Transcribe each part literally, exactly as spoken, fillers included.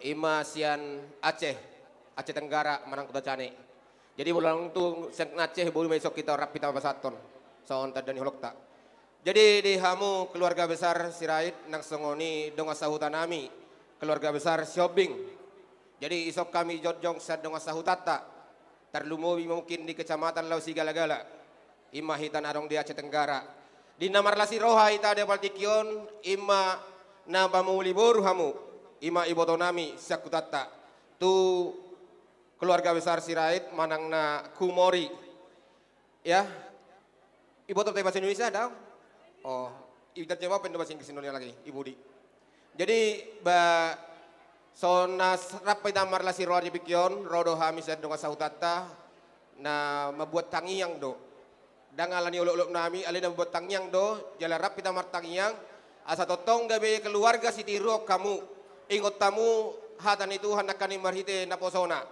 Ima sian Aceh, Aceh Tenggara, manang Kota Cane. Jadi molo nunga tu sian Aceh, boi ma dison hita rap hita pasahathon songon tanda ni holongta. Jadi di hamu keluarga besar Sirait, nang songon i dongan sahuta nami, keluarga besar Sihombing. Jadi dison hami jongjong sian dongan sahutanta. Tarlumobi mungkin di kecamatan Lausi Galagala. Ima hita na adong di Aceh Tenggara. Di na marlas ni roha hita di partingkian, ima na pamuli boru hamu, ima iboto nami sian hutanta. Tu keluarga besar Sirait manang na humori. Ya. Iboto pe bahasa Indonesia, daong? Oh, iterjemah pe do bahasa Inggris Indonesia lagi, Ibu Di. Jadi, ba, songon na rap hita marlas ni roha di tingki on, ro do hami sian dongan sahutanta, na mambuat tangiang do. Ndang ala ni olok-olok nami, alai na mambuat tangiang do, jala rap hita martangiang, asa tongtong gabe keluarga sitiruon hamu, ingot hamu hata ni Tuhan nangkaning marhite naposona.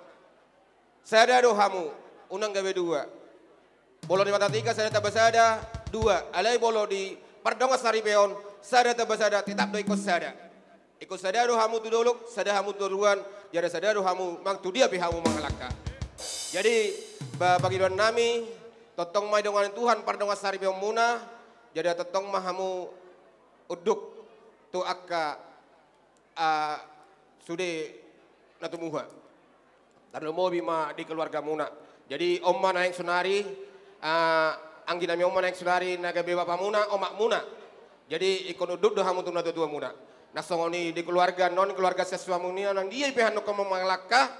Sada do hamu, unang gabe dua. Molo di matematika sada tambah sada, dua. Alai molo di pardongan saripeon, sada tambah sada, tetap do ingkon sada. Ingkon sada do hamu tu dolok, sada hamu tu toruan, jala sada do hamu manang tu dia pe hamu mangalangka. Jadi, ba, pangidoan nami, tongtong ma didongani Tuhan pardongan saripeonmuna, jala tongtong ma hamu unduk tu angka, ah, sude na tumuha. Tarlumobi ma di keluargamuna. Jadi, on ma naeng saonari, ah, anggi nami, on ma naeng saonari na gabe bapamuna, omakmuna. Jadi, ingkon unduk do hamu tu natuatuamuna. Nang songon i di keluarga on, keluarga sian suamuna, nang dia pe hamu ingkon mangalangka,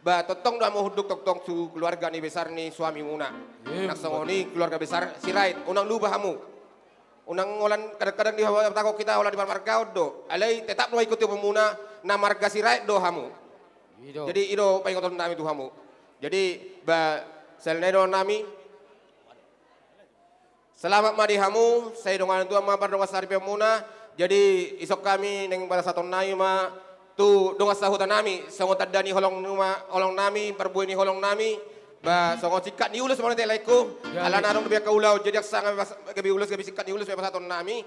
ba, tongtong do hamu unduk tongtong tu keluarga ni besar ni suamimuna. Nang songon i keluarga besar Sirait, unang lupa hamu. Unang holan, kadang-kadang dihatahon hita holan di parmargaon do. Alai tetap do ingkon tiopmuna na marga Sirait do hamu. Jadi i do paingoton nami tu hamu. Jadi, ba, sahali nai do nami. Selamat ma di hamu, sai dongan tubu ma pardongan saripeonmuna. Jadi, dison hami naeng pasahaton nami ma tu dongan sahuta nami, songon tanda ni holong nami, parbue ni holong nami, ba, songon singkat ni ulos ma nang i, laengku. Alana adong do be angka ulaon, jadi asa gabe ulos, gabe singkat ni ulos ma pasahaton nami.